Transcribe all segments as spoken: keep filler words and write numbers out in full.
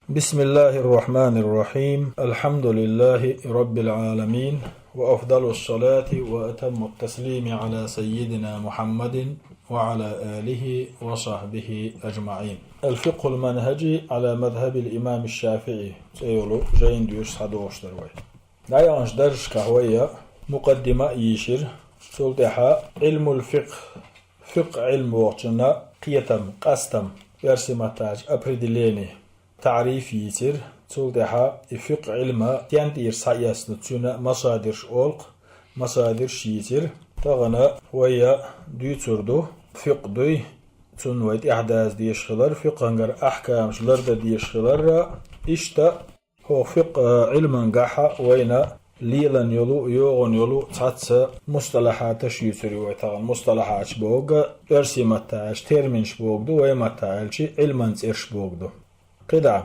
بسم الله الرحمن الرحيم. الحمد لله رب العالمين، وأفضل الصلاة وأتم التسليم على سيدنا محمد وعلى آله وصحبه أجمعين. الفقه المنهجي على مذهب الإمام الشافعي. Цӏе йолу жайн дуьйцуш схьадогӀуш дара вай. ДӀаяханчу даржашкахь вай мукъаддима а йийшира. Цул тӀаьхьа Ӏилмул фикъхӀ, фикъхӀ Ӏилма бохучунна кхетам, къастам, оьрсийн маттахь аьлча определение, таӀриф йийцира. Цул тӀаьхьа и фикъхӀ Ӏилма стен тӀера схьаэцна, цуьнан масадирш олу-кх, масадирш йийцира. Тахана вай дуьйцур ду фикъхӀ дуй, цунна вай тӀаьхьадаза дезаш хилар, фикъхӀангара ахькамаш лардан дезаш хилар. Иштта хӀокху фикъхӀ Ӏилмангахь вайна лелан йолу, йогӀун йолу цхьацца мусталахьаташ юьйцур ю вай тахана. Мусталахьаташ бохург оьрсийн маттахь аьлча терминаш бохург ду, вай маттахь аьлча Ӏилман цӀераш бохург ду. КхидӀа.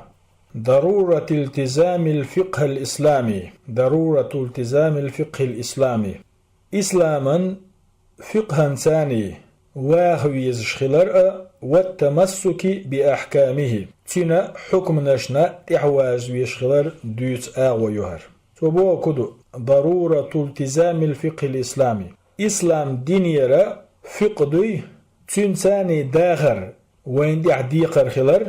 ضرورة التزام الفقه الإسلامي. ضرورة التزام الفقه الإسلامي. Исламан фикъхӀанца ваха везаш хилар а, والتمسك بأحكامه, цуьнан хьукманашна тӀаьхьаваза везаш хилар дуьйцу агӀо ю хӀара. Цо бохург хӀун ду: ضرورة التزام الفقه الإسلامي. Ислам динера фикъхӀ дуй, цуьнца дахар вайна тӀехь декхар хилар,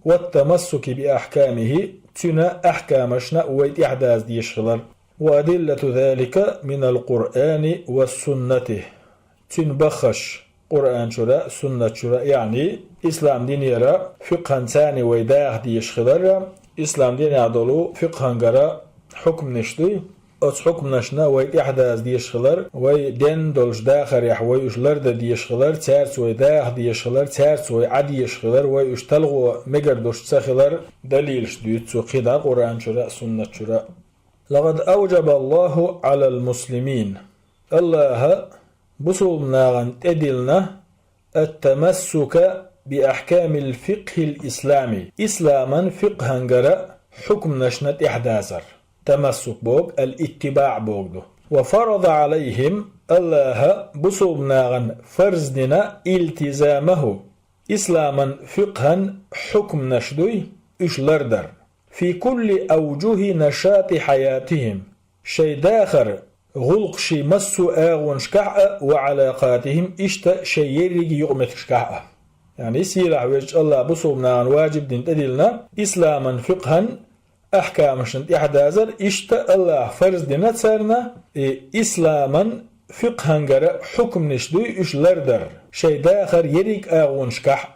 والتمسك بأحكامه, цуьнан ахькамашна вай тӀаьхьадаза дезаш хилар. وأدلة ذلك من القرآن والسنة. Цуьнан баххаш Къуръан чуьра, суннат чуьра, яъни ислам динера фикъхӀанца вай даха дезаш хилар, ислам динехь долу фикъхӀангара хьукманаш дуй. Оцу хьукманашна вай тӀаьхьадаза дезаш хилар, вай денна долчу дахарехь вай уьш лардан дезаш хилар, цаьрца вай даха дезаш хилар, цаьрца вай Ӏа дезаш хилар, вай уьш талхо мегар долуш ца хилар далилаш дуьйцу цо кхидӀа Къуръан чуьра а, суннат чуьра а. لقد أوجب الله على المسلمين. АллахӀа бусулба нахана тӀедиллина التمسك بأحكام الفقه الإسلامي. Исламан фикъхӀангара хьукманашна тӀаьхьадазар. Тамассук бохург аль-иттибаӀ бохург ду. وفرض عليهم, АллахӀа бусулба нахана фарз дина التزامه. Исламан фикъхӀан хьукманаш дуй, уьш лардар. في كل أوجه نشاط حياتهم. Шайн дахар гӀуллакхаший массо а агӀонашкахь а, وعلاقاتهم, иштта шайн ерриге юкъаметтигашкахь а. Яъни сийлахь везачу АллахӀа бусулба нахана ваджиб дина тӀедиллина исламан фикъхӀан ахькамашна тӀаьхьадазар, иштта АллахӀа фарз дина царна и исламан фикъхӀангара хьукманаш дуй уьш лардар, шайн дахар ерриге агӀонашкахь а,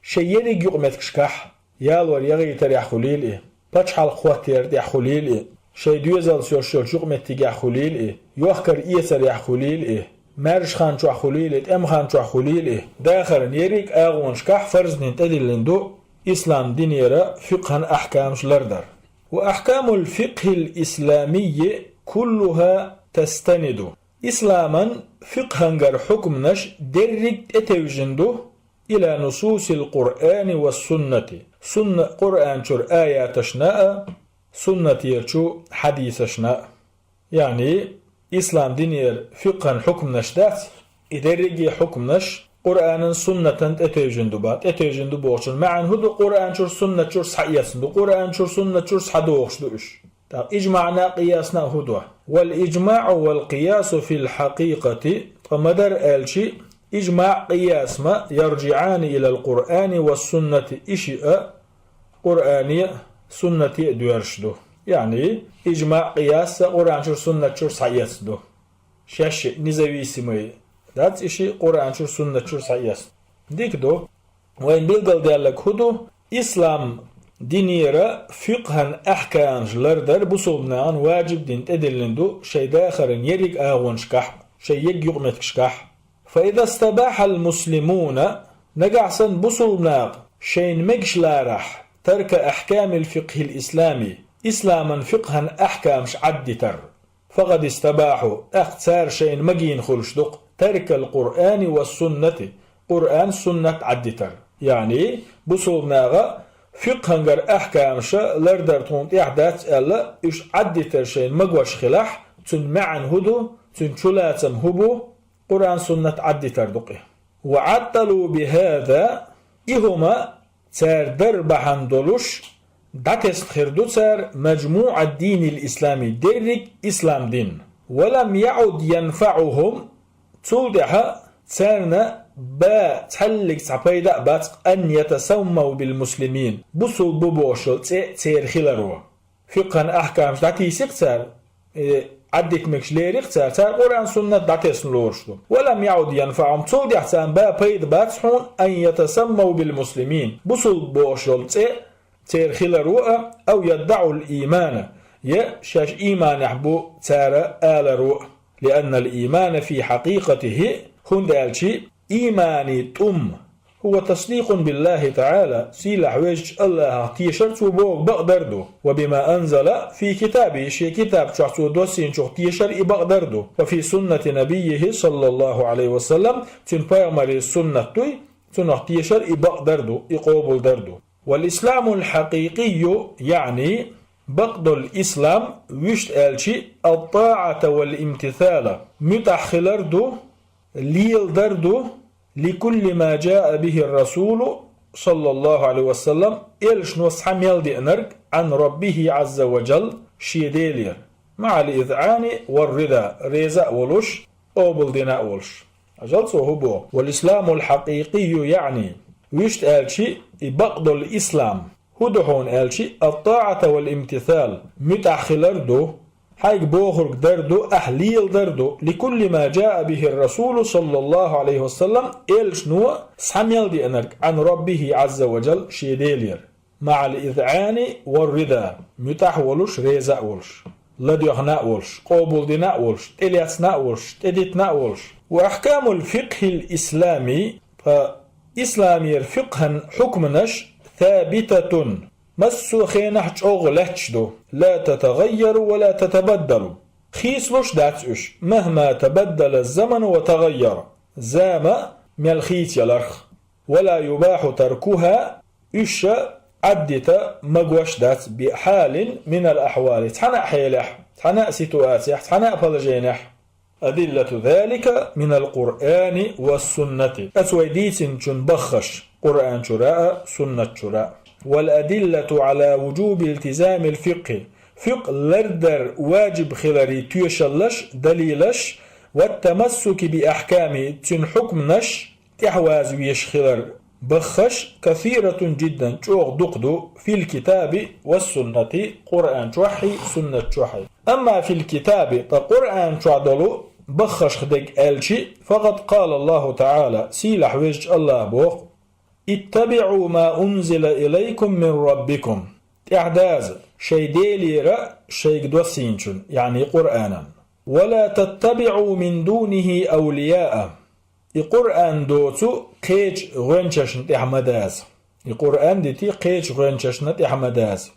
шайн ерриге юкъаметтигашкахь а. Ялор яхийтарехь хуьлийла и, пачхьалкх хӀоттарехь хуьлийла и, шайн доьзалца йолуш йолчу юкъаметтигехь хуьлийла и, йохкар-эцарехь хуьлийла и, маьрша хан чохь хуьлийла и, тӀеман хан чохь хуьлийла и, дахаран ерриге агӀонашкахь фарз дина тӀедиллина ду ислам динера фикъхӀан ахькамаш лардар. وأحكام الفقه الإسلامي كلها تستند. Исламан фикъхӀангара хьукманаш дерриг тӀетевжина ду إلى نصوص القرآن والسنة. Сунна, Къуръан чуьра аяташна а, суннатерчу хьадисашна а. Яъни, ислам динера фикъхӀан хьукманаш дац, и дерриге хьукманаш Къуръанан, суннатан тӀетевжина ду бах. ТӀетевжина ду бохучун маьӀна хӀун ду? Къуръан чуьра, суннат чуьра схьаэцна ду, Къуръан чуьра, суннат чуьра схьадогӀуш ду уьш. ТӀаккха ижмаъна а, къиясна а хӀун ду? والإجماع والقياس في الحقيقة, ткъа ма-дарра аьлча, ижмаъ, къияс ма, يرجعان إلى القرآن والسنة, и шиъ а Къуръане а, суннате а доьрзуш ду. Яъни, ижмаъ, къияс а Къуръан чуьра, суннат чуьра схьаэцна ду. Шаьш шиъ независимый дац и шиъ, Къуръан чуьра, суннат чуьра схьаэцна. Дика ду. Вайна билгалдаьлларг хӀун ду? Ислам динера фикъхӀан ахькамаш лардар бусулба нахана ваджиб дина тӀедиллина ду шайн дахаран ерриге агӀонашкахь а, шайн ерриге юкъаметтигашкахь а. فإذا استباح المسلمون, нагахь санна бусулба наха шайна мегаш ларахь, ترك أحكام الفقه الإسلامي, исламан фикъхӀан ахькамаш Ӏаддитар, فقد استباحوا, тӀаккха цара шайна магийна хуьлуш ду-кх, ترك القرآن والسنة, Къуръан, суннат Ӏаддитар. Яъни, бусулба наха фикъхӀангара ахькамаш лардар тхуна тӀехь дац аьлла, уьш Ӏаддитар шайна магош хилахь, цуьнан маьӀна хӀун ду, цуьнан чулацам хӀун бу, Къуръан, суннат Ӏаддитар ду-кх и. وعطلوا بهذا, и хӀума цара дар бахьана долуш, дӀатесна хир ду цара مجموع الدين الإسلامي, дерриг ислам дин. ولم يعد ينفعهم, цул тӀаьхьа царна ба цхьаллиг цхьа пайда а бац, أن يتسموا بالمسلمين, бусулба бу бохуш йолу цӀе церан хиларо. Фикъхьан ахькамаш дӀатийсира цара, э, Ӏаддитамегаш лерира цара, цара Къуръан-суннат дӀатесна лоруш ду. ولم يعد ينفعهم, цул тӀаьхьа царна ба пайда бац хьуна, أن يتسموا بالمسلمين, бусулба бохуш йолу цӀе церан хиларо а, أو يدعوا الإيمان, я шаьш ийманехь бу цара аларо а. لأن الإيمان في حقيقته, хӀунда аьлча ийманан тӀум, هو تصديق بالله تعالى, сийлахь везачу АллахӀах тешар цо бохург бакъдар ду, وبما أنزل في كتابه, шен китаб чохь цо доссийначух тешар и бакъдар ду, وفي سنة نبيه صلى الله عليه وسلم, цуьнан пайхамаран суннат дуй, цунах тешар и бакъдар ду, и къобалдар ду. والإسلام الحقيقي يعني, бакъдолу ислам, вуьшта аьлча, الطاعة والامتثال, муьтӀахь хилар ду, леладар ду, لكل ما جاء به الرسول صلى الله عليه وسلم, элчано схьа мел деанарг, عن ربه عز وجل, шен Делера, مع الإذعان والرضا, реза а волуш, къобалдина а волуш. Ажал цо хӀун боху? والإسلام الحقيقي يعني, вуьшта аьлча, и бакъдолу ислам, хӀун ду хьуна аьлча, الطاعة والامتثال, муьтӀахь хилар ду, хьайга бохург дар ду, ахь леладар ду, لكل ما جاء به الرسول صلى الله عليه وسلم, элчано схьа мел деанарг, عن ربه عز وجل, шен Делера, مع الإذعان والرضا, муьтӀахь а волуш, реза а волуш, ладоьгӀна а волуш, къобалдина а волуш, тӀелецна а волуш, тӀедитина а волуш. وأحكام الفقه الإسلامي, ткъа исламера фикъхьан хьукманаш, ثابتة, массо а хенахь чӀогӀа лаьтташ ду, لا تتغير ولا تتبدل, хийцалуш дац уьш, مهما تبدل الزمن وتغير, зама мел хийцаяларх, ولا يباح تركها, уьш Ӏаддита магош дац, بحال من الأحوال, цхьана а хьелехь, цхьана а ситуацехь, цхьана а положенехь. أدلة ذلك من القرآن والسنة, оцу вай дийцинчун баххаш, Къуръан чура а, суннат чура а. والأدلة على وجوب التزام الفقه, фикъхӀ лардар важиб хиларе тоьшаллаш, далилаш, والتمسك بأحكامه, цуьнан хьукманаш тӀаьхьаваза везаш хилар баххаш, كثيرة جدا, чӀогӀа дукха ду, في الكتاب والسنة, Къуръан чохьий, суннат чохьий. أما في الكتاب, ткъа Къуръан чохь долу баххашха дерг аьлча, فقد قال الله تعالى, сийлахь везачу АллахӀа боху: اتبعوا ما أنزل إليكم من ربكم, тӀаьхьадаза шайн Делера шайга доссийначун, яъни Къуръанан. ولا تتبعوا من دونه أولياء, и Къуръан доцу кхечу гӀоьнчашна тӀаьхьа ма даза. И Къуръан дитий кхечу гӀоьнчашна тӀаьхьа ма даза.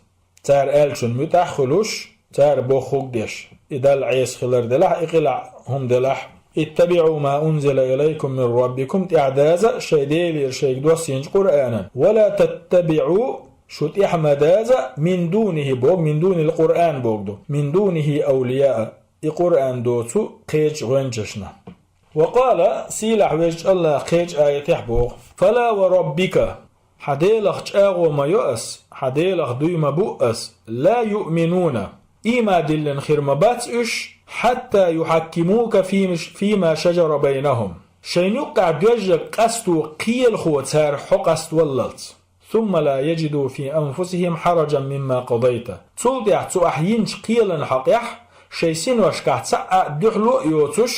Цара аьллачун муьтӀахь а хуьлуш, цара бохург деш. И Далла Ӏеса хилар делахь, и къилахь хӀума делахь. اتبعوا ما أنزل إليكم من ربكم, тӀаьхьадаза шайн Делера шайга доссийначу Къуръанан. ولا تتبعوا, шу тӀаьхьа ма даза, من دونه боху, من دون القرآن боху ду, من دونه أولياء, и Къуръан доцу кхечу гӀоьнчашна. وقال, сийлахь везачу АллахӀа кхечу аятехь боху: فلا وربك, хьан Делах чӀагӀо ма йо ас, хьан Делах дуй ма бу ас, لا يؤمنون, ийман диллина хир ма бац уьш, حتى يحكموك في, فيما شجر بينهم, шайна юккъехь доьззарг къасто кхелахо цара хьо къаставаллалц. ثم لا يجدوا في أنفسهم حرجا مما قضيت. Цул тӀаьхьа цу ахь йинчу кхелан хьокъехь шайн синошкахь цхьа а дуьхьало а йоцуш,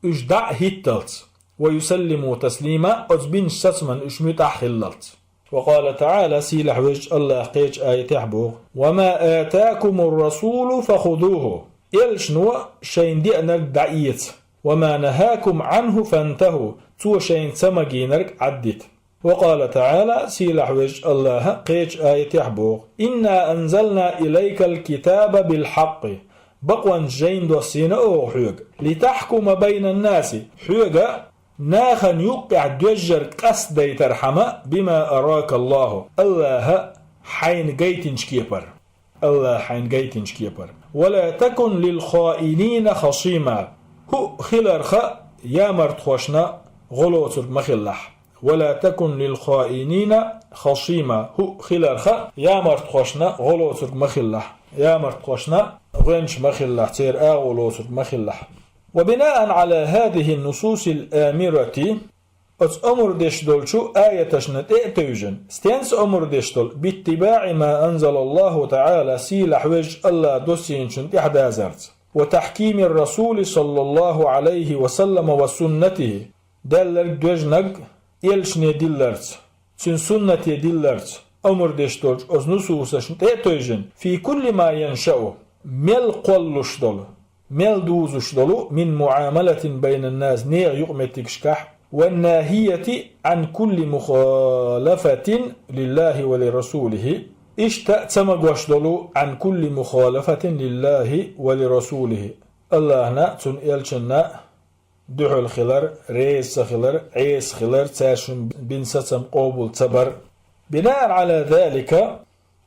уьш дӀа а хӀитталц. ويسلموا تسليما, оцу бинчу сацаман уьш муьтӀахь а хиллалц. وقال تعالى, сийлахь везачу АллахӀа кхечу аятехь боху: وما آتاكم الرسول فخذوه. Элчано шайна деанарг дӀаэца. وما نهاكم عنه فانتهوا. Цо шайна ца магийнарг Ӏаддита. وقال تعالى, сийлахь везачу АллахӀа кхечу аятехь боху: إنا أنزلنا إليك الكتاب بالحق. Бакъонца жайна доссийна оха хьоьга. لتحكم بين الناس. Хьоьга нахана юккъехь доьззарг къастадайтархьама, بما أراك الله. АллахӀа хьайна гайтинчу кепара. АллахӀа хьайна гайтинчу кепара. ولا تكن للخائنين خصيما. ХӀуъа хиларха ямартхошна гӀо лоцург ма хилалахь. ولا تكن للخائنين خصيما, хӀуъа хиларха, ямартхошна гӀо лоцург ма хилалахь, ямартхошна гӀоьнча ма хилалахь, церан агӀо лоцург ма хилалахь. وبناء على هذه النصوص الآمرة, оцу омра деш долчу аяташна тӀе а тевжина, стенца омра деш долу, باتباع ما أنزل الله تعالى, сийлахь везачу АллахӀа доссийначунна тӀаьхьадазарца, وتحكيم الرسول صلى الله عليه وسلم وسنته, даьлларг доьжнарг элчане дилларца, цуьнан суннате дилларца, омра деш долчу оцу нусусашна тӀе а тевжина, في كل ما ينشأ, мел кхоллуш долу, мел дузуш долу, من معاملة بين الناس, нехан юкъаметтигашкахь, والناهية عن كل مخالفة لله ولرسوله, иштта ца магош долу, عن كل مخالفة لله ولرسوله, АллахӀна, цуьнан элчанна дуьхьал хилар, реза ца хилар, Ӏеса хилар, цаьршимма бина сацам къобал ца бар. بناء على ذلك,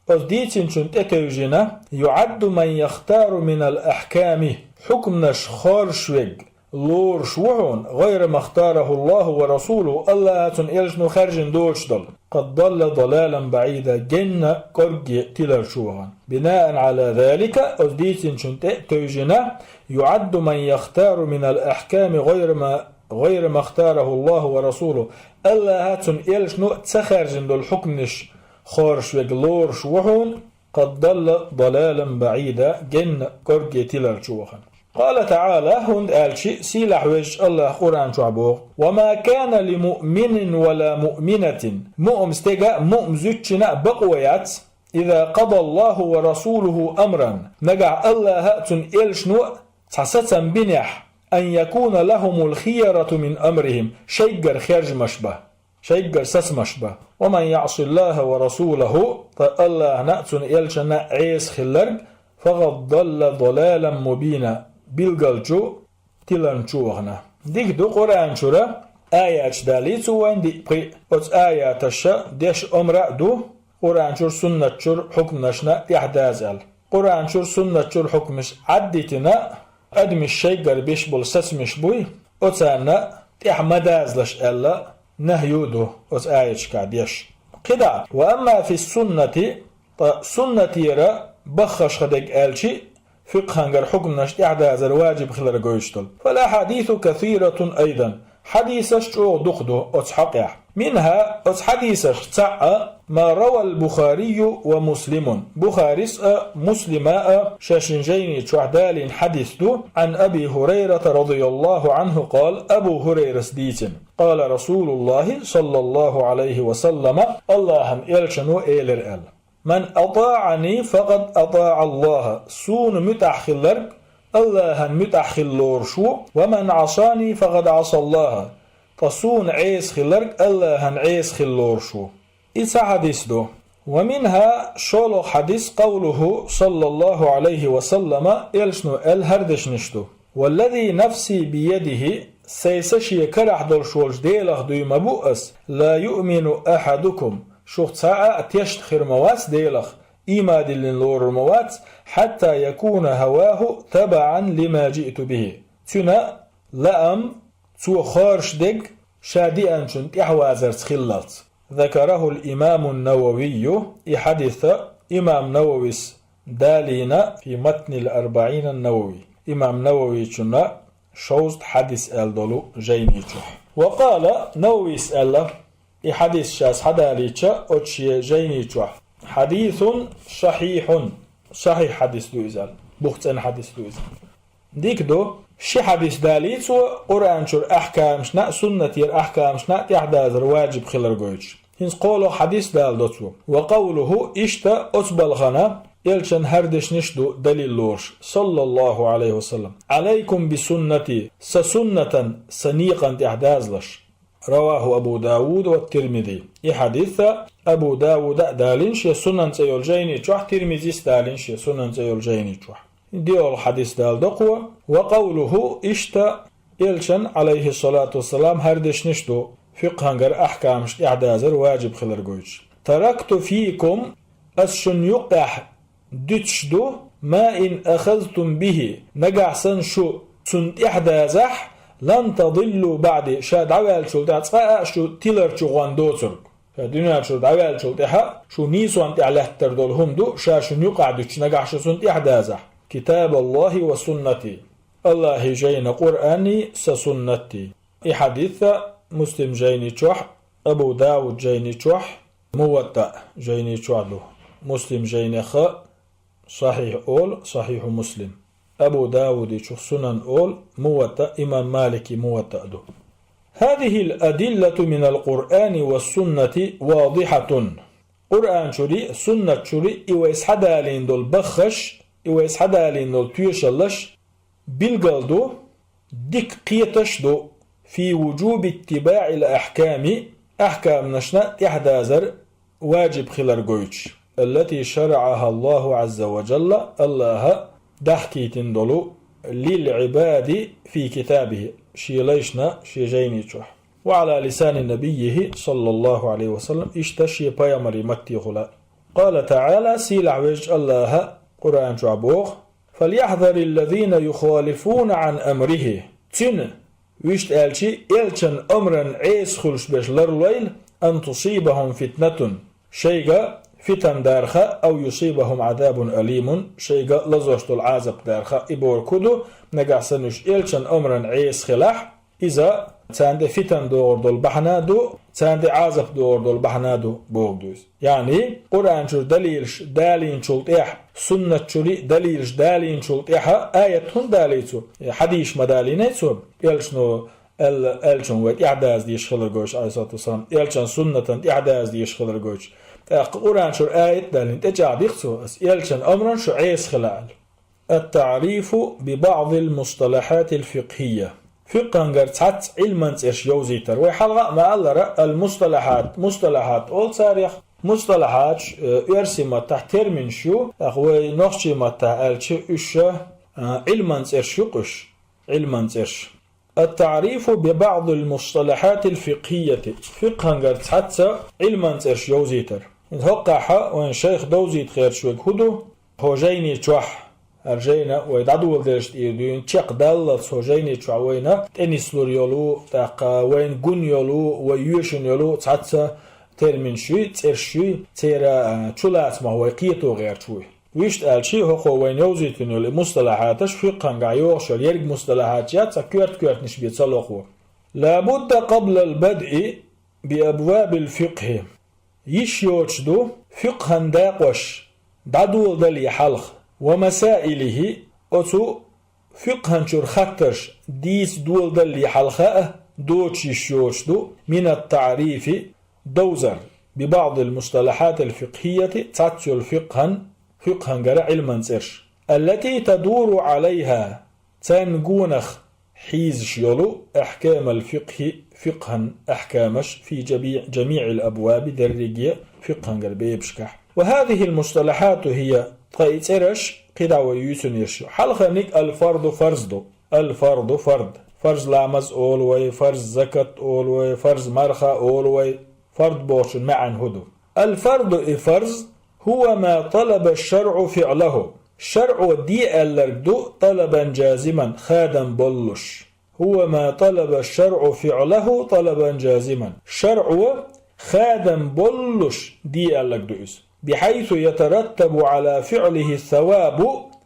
оцу дийцинчунна тӀе тевжина, يعد من يختار من الأحكام, хьукманаш хоржуш верг лоруш ву хьуна, غير ما اختاره الله ورسوله, АллахӀа, цуьнан элчано хаьржина доцуш долу, قد ضل ضلالا بعيدا, генна кӀорге тилар чу вахана. بناء على ذلك, оцу дийцинчунна тӀе а тевжина, يعد من يختار من الأحكام غير ما, غير ما اختاره الله ورسوله, АллахӀа, цуьнан элчано ца хаьржина долу хьукманаш хоржуш верг лоруш ву хьуна, قد ضل ضلالا بعيدا, генна кӀорге тилар чу вахана. قال تعالى, хӀунда аьлча сийлахь везачу АллахӀа Къуръан чохь боху: وما كان لمؤمن ولا مؤمنة, муъмин стеган а, муъмин зудчун а бакъо яц, إذا قضى الله ورسوله أمرا, нагахь АллахӀа а, цуьнан элчано а цхьа сацам бинехь, أن يكون لهم الخيرة من أمرهم, шайггара хержамаш бан, шайггара сацамаш бан. ومن يعص الله ورسوله, ткъа АллахӀна а, цуьнан элчанна а Ӏеса хилларг, فقد ضل ضلالا مبينا, билгалчу тиларна чу вахана. Дика ду, Къуръан чуьра аяташ далийцу вайн диъ-пхиъ, оцу аяташа деш омра а ду, Къуръан чуьра, суннат чуьра хьукманашна тӀаьхьадаза аьлла. Къуръан чуьра, суннат чуьра хьукмаш Ӏаддитина, адамаш шайггара беш болу сацамаш буй, оцарна тӀаьхьа ма дазалаш аьлла, нахью ду оцу аяташкахь деш. КхидӀа, وأما في السنة, ткъа суннатера баххашха дерг аьлчи, фикъхӀангара хьукманаш тӀаьхьадазар ваджиб хилар гойтуш долу. فالأحاديث كثيرة أيضا, хьадисаш чӀогӀа дукха ду оцу хьокъехь. منها, оцу хьадисашца цхьаъ, ما روى البخاري ومسلم, Бухарис а, Муслима а шайшин жайни чохь далийна хьадис ду, عن أبي هريرة رضي الله عنه قال, Абу ХӀурайрас дийцина, قال رسول الله صلى الله عليه وسلم, АллахӀан элчано элира аьлла: من أطاعني فقد أطاع الله, суна муьтӀахь хилларг АллахӀан муьтӀахь хилла лоруш ву, ومن عصاني فقد عصى الله, ткъа суна Ӏеса хилларг АллахӀан Ӏеса хилла лоруш ву. И цхьа хьадис ду. ومنها, шолгӀа хьадис, قوله صلى الله عليه وسلم, элчано аьлла хӀара дешнаш ду: والذي نفسي بيده, сайн са шен карахь долуш волчу Делах дуй ма бу ас, لا يؤمن أحدكم, шух цхьа а тешна хир ма вац Делах, ийман диллина лорур ма вац, حتى يكون هواه تبعا لما جئت به, цуьнан лаам цо хоржуш дерг ша деанчунна тӀаьхьавазарца хиллалц. ذكره الإمام النووي, и хьадис имам Нававис далийна, في متن الأربعين النووي, имам Нававичун шовзткъа хьадис аьлла долу жайни чохь. وقال, Нававис аьлла, и хьадис ша схьадалийча оцу шен жайни чохь: حديث صحيح, сахьихь хьадис ду иза аьлла, бух цӀена хьадис ду иза. Дика ду, ши хьадис далий цо, Къуръан чуьра ахькамашна а, суннатера ахькамашна а тӀаьхьадазар ваджиб хилар гойтуш. ХӀинца кхоалгӀа хьадис даладо цо. وقوله, иштта оцу балхана элчан хӀара дешнаш ду далил лоруш, صلى الله عليه وسلم: عليكم بسنتي, сан суннатан, сан некъан тӀаьхьадазалаш. رواه أبو داود والترمذي. И хьадис Абу Дауда а далийна шен Сунан цӀе йолу жайни чохь, Тирмизис а далийна шен Сунан цӀе йолу жайни чохь. ДиъолгӀа хьадис даладо кхо. وقوله, иштта элчан, عليه الصلاة والسلام, хӀара дешнаш ду, фикъхӀангара ахькамаш тӀаьхьадазар ваджиб хилар гойтуш: تركت فيكم, ас шун юккъехь дуьтуш ду, ما إن أخذتم به, нагахь санна шу цунна тӀаьхьадазахь, لن تضلوا بعدي, ша дӀаваьллачул тӀаьхьа цкъа а шу тилар чу гӀон доцург. Ша дуьнен чура дӀаваьллачул тӀаьхьа шу нийсонна тӀехь лаьттар долу хӀума ду, ша шуна юкъахь дуьтуш, нагахь шу цунна тӀехь дазахь. كتاب الله وسنتي. Аллахьан жайна Къуръанний, сан суннатий. И хьадис а Муслим жайни чохь, Абу Дауд жайни чохь, Муваттаъ жайни чохь ду. Муслим жайнех Сахьихь олу, Сахьихьу Муслим. Абу Даудичух Сунан олу, Муваттаъ, имам Малики Муваттаъ ду. هذه الأدلة من القرآن والسنة واضحة. Къуръан чуьра, суннат чуьра и вай схьадалийна долу баххаш, и вай схьадалийна долу тоьшаллаш билгал ду, дика кхеташ ду, في وجوب اتباع الأحكام, ахькамнашна тӀаьхьадазар ваджиб хилар гойтуш, التي شرعها الله عز وجل, Аллаха дахкийтина долу, للعباد في كتابه, шен лайшна шен жайни чохь, وعلى لسان نبيه صلى الله عليه وسلم, иштта шен пайхамаран маттехула. قال تعالى, сийлахь везачу Аллаха Къуръан чохь боху: فليحذر الذين يخالفون عن أمره. Цуьнан, вуьшта аьлча, элчан амран Ӏеса хуьлуш берш ларлойла, أن تصيبهم فتنة, шайга фитан дарха, أو يصيبهم عذاب أليم, шайга лазош долу Ӏазап дарха, и бохург хӀун ду, нагахь санна уьш элчан амран Ӏеса хилахь, иза царна тӀе фитан догӀур долу бахьана ду, царна тӀе Ӏазап догӀур долу бахьана ду, бохург ду иза. Яъни, Къуръан чуьра далилаш далийначул тӀаьхьа, суннат чуьра далилаш далийначул тӀаьхьа, аят хӀунда далий цо? Э, хьадисаш ма далийний цо? Элчано аьлла, элчан вай тӀаьхьадаза дезаш хилар гойтуш, Ӏалайхиссалату вассалам, элчан суннатан тӀаьхьадаза дезаш хилар гойтуш. ТӀаккха Къуръан чуьра аят далийна, тӀечӀагӀдихь цо, ас элчан амран шу Ӏеса хила аьлла. التعريف ببعض المصطلحات الفقهية. Фикъхьангара цхьацца Ӏилман цӀерш йовзийтар. Вай хьалха а ма-аллара, ал-мусталахьат, мусталахьат олу царех. Мусталахьаташ, э, оьрсийн маттахь терминаш ю, тӀаккха вай нохчийн маттахь аьлча уьш, э, Ӏилман цӀерш ю-кх уьш. Ӏилман цӀерш. التعريف ببعض المصطلحات الفقهية. Фикъхьангара цхьацца Ӏилман цӀерш йовзийтар. ХӀокхахь вайн шайх довзийта херчаш верг хӀун ду? ХӀокху жайни чохь, хӀара жайна вай дӀадоладелча тӀера дуьйна, чекхдаллалц хӀокху жайни чохь вайна тӀенислур йолу, тӀаккха вайна гун йолу, вай йоьшуш йолу цхьацца терминаш юй, цӀерш юй, церан, а, чулацамах вай кхето гӀерташ вуй. Вуьшта аьлча, хӀокхо вайна йовзийтина йолу и мусталахьаташ фикъхьангахь йогӀуш йолу ерриг мусталахьаташ яц, цхьа коьрта-коьртанаш бен ца лохо. لا بد قبل البدء بأبواب الفقه. Йиш йоцуш ду фикъхьан дакъош дӀадоладале хьалха, ومسائله, оцу фикъхьан чуьра хаттарш дийца доладале хьалха а доцуш йиш йоцуш ду, من التعريف, довзар, ببعض المصطلحات الفقهية, цхьацца йолу фикъхьан, фикъхьангара Ӏилман цӀерш, التي تدور عليها, царна гонах хьийзаш йолу, أحكام الفقه, фикъхьан ахькамаш, في جميع, جميع الأبواب, дерриге фикъхьангара бебашкахь. وهذه المصطلحات هي, ткъа и цӀераш кхидӀа вай юьйцун йиш ю. Хьалхарниг الفرض, фарз ду. الفرض, фард. Фарз ламаз олу вай, фарз закат олу вай, фарз марха олу вай. Фард бохучун маьӀна хӀун ду? الفرض, и фарз, هو ما طلب الشرع فعله. ШарӀо де аьлларг ду, طلبا جازما, хадам боллуш. هو ما طلب الشرع فعله طلبا جازما. ШарӀо хадам боллуш де аьлларг ду иза. بحيث يترتب على فعله الثواب,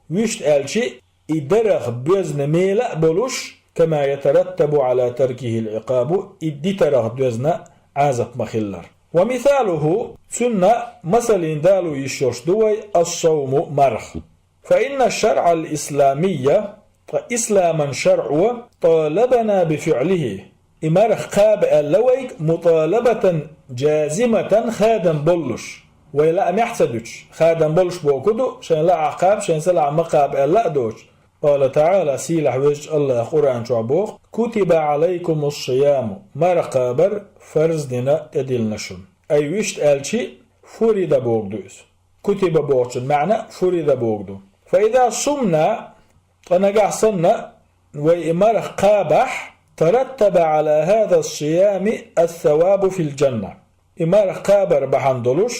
вуьшта аьлча, и дарах доьзна мела а болуш, كما يترتب على تركه العقاب, и дитарах доьзна Ӏазап ма-хиллара. ومثاله, цунна масалан дало йиш йолуш ду вай, الصوم, марха. فإن الشرع الإسلامي, ткъа исламан шарӀо, طالبنا بفعله, и марха кхаба аьлла вайга, مطالبة جازمة, хадам боллуш. Вай лаамехь ца дуьтуш, хадам боллуш бохург ду, шайн лаахь кхаба, шайн ца лаахь ма кхаба аьлла а доцуш. قال تعالى, сийлахь везачу Аллаха Къуръан чохь боху: كتب عليكم الصيام, марха кхабар фарз дина тӀедиллина шуна. Ай вуьшта аьлча, فرض бохург ду иза. كتب бохучун маьӀна فرض бохург ду. فإذا صمنا, ткъа нагахь санна вай и марха кхабахь, ترتب على هذا الصيام الثواب في الجنة. И марха кхабар бахьана долуш,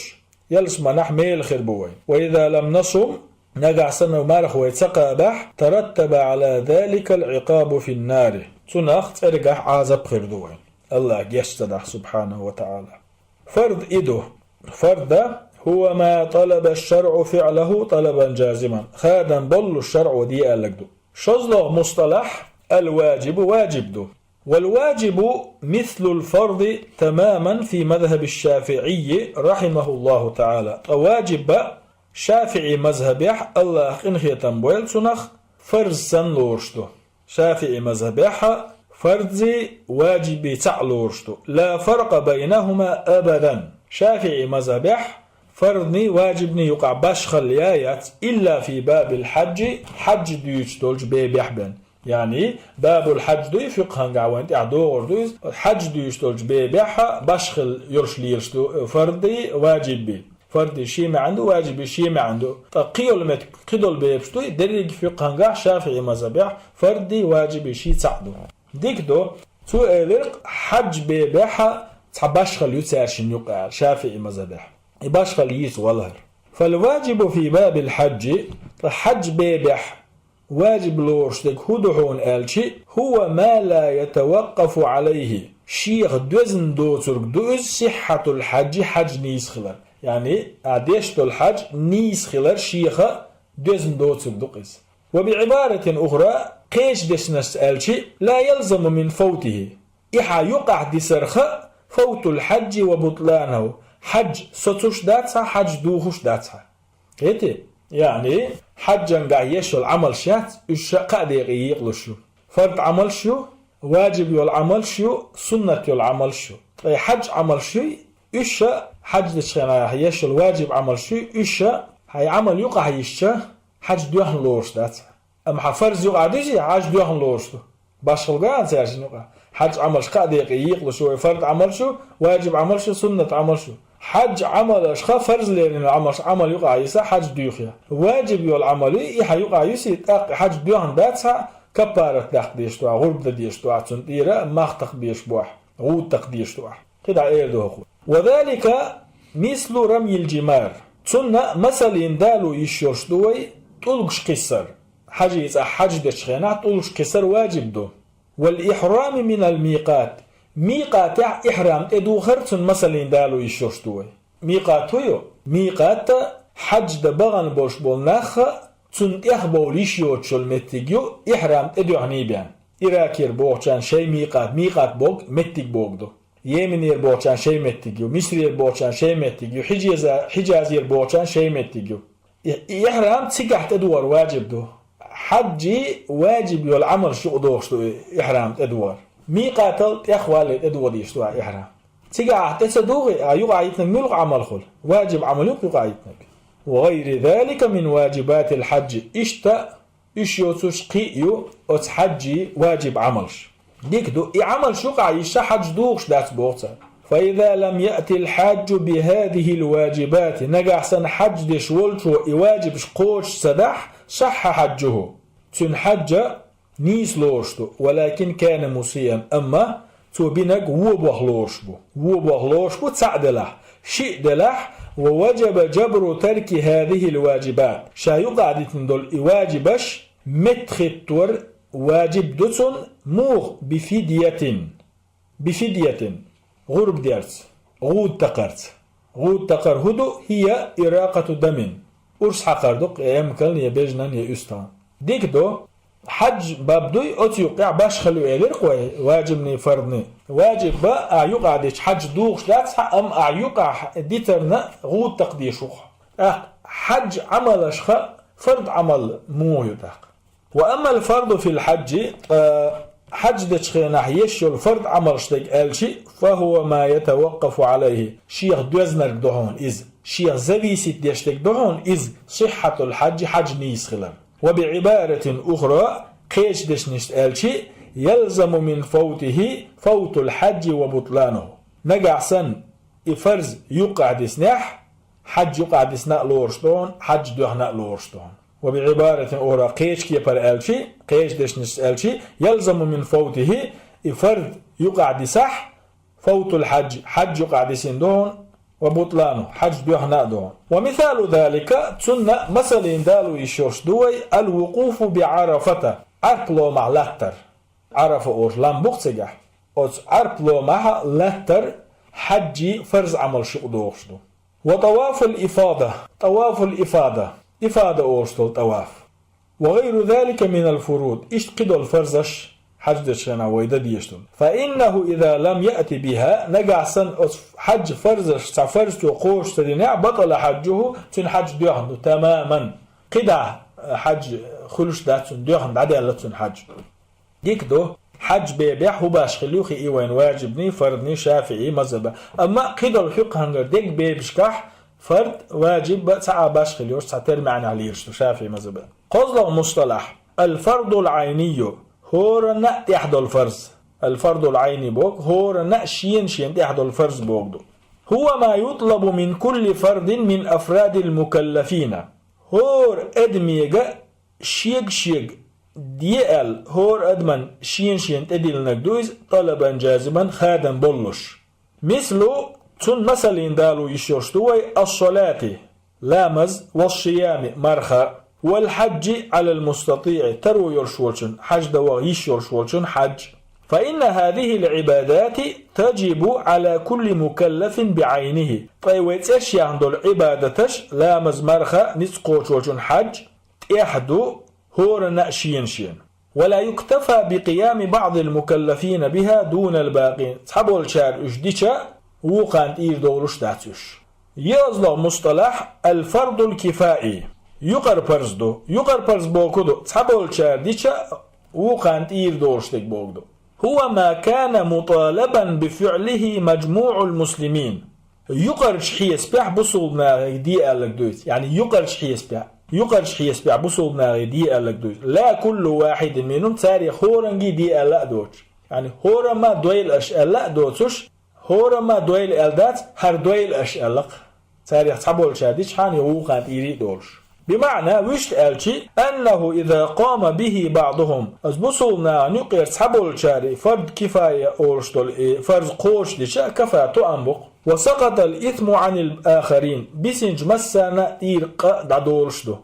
ялсаманахь мела хир бу вай. وإذا لم نصم, нагахь санна марха вай ца кхабахь, ترتب على ذلك العقاب في النار. Цунах цӀергахь Ӏазап хир ду вайн, Аллаха геч ца дахь, سبحانه وتعالى. Фард и ду. Фард да, هو ما طلب الشرع فعله طلبا جازما. Хадам боллуш шарӀо де аьлларг ду. ШозлагӀа мусталахь, الواجب, важиб ду. والواجب مثل الفرض تماما في مذهب الشافعي رحمه الله تعالى. Ткъа важиб а ШафиӀи мазхӀабехь, АллахӀ къинхетам бойла цунах, фарз санна лоруш ду. ШафиӀи мазхӀабехь фарзи важиби цхьаъ лоруш ду. لا فرق بينهما أبدا. ШафиӀи мазхӀабехь фардни важибни юкъахь башхалла я яц, إلا في باب الحج, хьадж дуьйцуш долчу бебехь бен. Яъни, бабул хьадж дуй, фикъхьангахь вайн тӀехь догӀур ду иза, хьадж дуьйцуш долчу бебехь башхалла йолуш лелаш ду, фарди, важиби. Фарди шен маьӀна ду, важиби шен маьӀна ду. Ткъа кхин йолу меттиг кхин долу бепаш дуй, дерриге фикъхьангахь ШафиӀи мазхӀабехь фарди, важиби ши цхьаъ ду. Дика ду, цо элира-кх, хьадж бебехь цхьа башхалла ю цаьршинна юкъа аьлла, ШафиӀи мазхӀабехь. И башхалла йийца валахьара. فالواجب في باب الحج, ткъа хьадж бебехь важиб лоруш дерг хӀун ду хьуна аьлчи, هو ما لا يتوقف عليه, шех доьзна доцург ду иза, صحة الحج, хьадж нийса хилар. Яъни, ахь деш долу хьадж нийса хилар шеха доьзна доцург ду-кх иза. وبعبارة أخرى, кхечу дешнашца аьлчи, لا يلزم من فوته, и хьан юкъахь дисарх, فوت الحج وبطلانه, хьадж соцуш дац хьан, хьадж духуш дац хьан. Кхетий? Яъни, хьаджангахь еш йолу Ӏамалш яц, уьш ша кхаа декъе екъалуш ю. Фард Ӏамалш ю, важиб йолу Ӏамалш ю, суннат йолу Ӏамалш ю. Ткъа и хьадж Ӏамалш юй, уьш ша хьадж дечу хенахь еш йолу важиб Ӏамалш юй, уьш ша хьайн Ӏамал юкъахь йисча, хьадж доьхна лоруш дац хьан. Амма хьан фарз юкъахь дуьзий, хьадж доьхна лоруш ду. Башхалла ган цаьршинна юкъахь. Хьадж Ӏамалш кхаа декъе екъалуш ю, вай фард Ӏамалш ю, важиб Ӏамалш ю, суннат Ӏамалш ю. Хьадж Ӏамалшха фарз лерина Ӏамалш Ӏамал юкъахь йиса хьадж дуьйху я. Важиб йолу Ӏамал ю, и хьан юкъахь юьсий, тӀаккха хьадж доьхна дац хьан, каффарат даккха дезаш ду хьан, гӀурба дан дезаш ду хьан цунна тӀера, мах такха безаш бу ахь, гӀуда такха дезаш ду ахь. КхидӀа эр ду хӀокхо. وذلك مثل رمي الجمار. Цунна масаллин далу йиш йолуш ду вай, тӀулгаш кхиссар. Хьажий цӀа хьадж дечу хенахь тӀулгаш кхиссар важиб ду. والإحرام من الميقات. Микъатехь ихьрам тӀедухар цунна масаллин далу йиш йолуш ду вай. Микъат хӀун ю? Микъат хьадж дан бахана болуш болу нах, цунна тӀехбовла йиш йоцуш йолу меттиг ю, ихьрам тӀедоьхний бен. Иракера бохучарна шайн микъат, микъат боху меттиг боху ду. Йеменера бохучарна шайн меттиг ю, Мисрера бохучарна шайн меттиг ю, Хьижеза-, Хьижазера бохучарна шайн меттиг ю. И, и ихьрам цигахь тӀедухар важиб ду. Хьаджий важиб йолу Ӏамалш юкъадохуш ду и ихьрам тӀедухар. Микъатал тӀехвалле тӀедуха дезаш ду ахь ихьрам. Цигахь ахь тӀе ца духий, ахь юкъахь йитинарг муьлха Ӏамал хуьлу? Важиб Ӏамал ю-кх юкъахь йитинарг. وغير ذلك من واجبات الحج. Иштта уьш йоцуш кхин а ю оцу хьаджий важиб Ӏамалш. Дика ду, и Ӏамалш юкъахь йисча хьадж духуш дац боху цара. فإذا لم يأت الحاج بهذه الواجبات, нагахь санна хьадж деш волчо и важибаш кхочуш ца дахь, صح حجه. Цуьнан хьадж нийса лоруш ду, ولكن كان مسيئا, амма цо бинарг вон бохлуш бу. Вон бохлуш бу цхьаъ делахь, шиъ делахь, ووجب جبر ترك هذه الواجبات. Ша юкъахь дитина долу и важибаш меттахӀиттор важиб ду цунна, муха, بفدية. بفدية. ГӀурба дерца. ГӀуда такхарца. ГӀуда такхар хӀун ду? هي إراقة دم. Урс хьакхар ду-кх, я эмкална, я бежнана, я уьстагӀна. Дика ду. Хьадж баб дуй, оцу юккъехь башхалла ю элира-кх вай, важибний, фардний. Важиб бан ахь юкъахь дича хьадж духуш дац хьан, амма ахь юкъахь дитарна гӀуда такха дезаш ву-кх. ТӀаккха хьадж Ӏамалшха фард Ӏамал муха ю тӀаккха? وأما الفرض في الحج, ткъа хьадж дечу хенахь еш йолу фард Ӏамалш дерг аьлчи, فهو ما يتوقف عليه, шех доьзнарг ду хьуна иза, шех зависит деш дерг ду хьуна иза, صحة الحج, хьадж нийса хилар. وبعبارة أخرى, кхечу дешнашца аьлчи, يلزم من فوته فوت الحج وبطلانه. Нагахь санна и фарз юккъахь диснехь, хьадж юкъахь дисна а лоруш ду хьуна, хьадж доьхна а лоруш ду хьуна. وبعبارة أخرى, кхечу кепара аьлчи, кхечу дешнашца аьлчи, يلزم من فوته, и фард юкъахь дисахь, فوت الحج, хьадж юкъахь дисина ду хьуна, وبطلانه, хьадж доьхна а ду хьуна. ومثال ذلك, цунна масаллин далу йиш йолуш ду вай, الوقوف بعرفة, Ӏарфа ломахь латтар. Ӏарафа олуш лам бу-кх цигахь. Оцу Ӏарфа ломахь латтар хьаджи фарз Ӏамалш юкъа догӀуш ду. وطواف الإفاضة, طواف الإفاضة, ифада олуш долу тӀаваф. وغير ذلك من الفروض, иштта кхидолу фарзаш хьадждечу хенахь вай дан дезаш ду. فإنه إذا لم يأت بها, нагахь санна оцу хьаджа фарзаш цхьа фарзо кхочуш ца динехь, بطل حجه, цуьнан хьадж доьхна ду, تماما. КхидӀа хьадж хуьлуш дац цуьнан, доьхна дӀадаьлла цуьнан хьадж. Дика ду, хьаджа бебехь хӀун баш хилла ю хии вайна, важибний, фардний, шафиӀий мазхӀаба. Амма кхидолу фикъхӀангара дерг бебашкахь фард, важиб а цхьа а баш хилла йолуш, цхьа тера маьӀнехь лелаш ду шафиӀий мазхӀаба. КхозлагӀа мусталахь: الفرض العيني, хӀоранна а тӀехь долу фарз. الفرض العيني боху, хӀоранна а шена-шена тӀехь долу фарз боху ду. هو ما يطلب من كل فرد من أفراد المكلفين. ХӀора адамега шега-шега де аьлла, хӀора адаман шена-шена тӀедиллинарг ду иза, طلبا جازما, хадам боллуш. مثل, цуьнан масална дало йиш йолуш ду вай: الصلاة, ламаз, والصيام, марха, والحج على المستطيع, таро йолуш волчун, хьаьж дан ваха йиш йолуш волчун хьаьж. فإن هذه العبادات تجب على كل مكلف بعينه. Ткъа вай цӀерш яьхна долу Ӏибадаташ, ламаз, марха, ницкъ кхочу волчун хьаьж, тӀехь ду хӀоранна а шена-шена. ولا يكتفى بقيام بعض المكلفين بها دون الباقين. Цхьаболчара уьш дича, вукхарна тӀера довлуш дац уьш. ЙоьалгӀа мусталахь: الفرض الكفائي. Юкъара парз ду. Юкъара парз боху ду, цхьаболчара дича, вукхарна тӀера довлуш дерг боху ду. هو ما كان مطالبا بفعله مجموع المسلمين. Юкъарчу хьесапехь бусулба нахе де аьлларг ду иза. Яъни юкъарчу хьесапехь. Юкъарчу хьесапехь бусулба нахе де аьлларг ду иза. لا كل واحد منهم, царех хӀоранге де аьлла а доцуш. Яъни хӀорамма дойла аша аьлла а доцуш, хӀорамма дойла аьлла дац, хӀара дойла аша аьлла-кх. Царех цхьаболчара дичхьана я вукхарна тӀера а долуш. بمعنى, вуьшта аьлчи, أنه إذا قام به بعضهم, оцу бусулба нахана юкъера цхьаболчара и фард кифая олуш долу и фарз кхочушдича, كفى, тоам бу-кх. وسقط الإثم عن الآخرين, бисинчу массарна а тӀера къа дӀадолуш ду.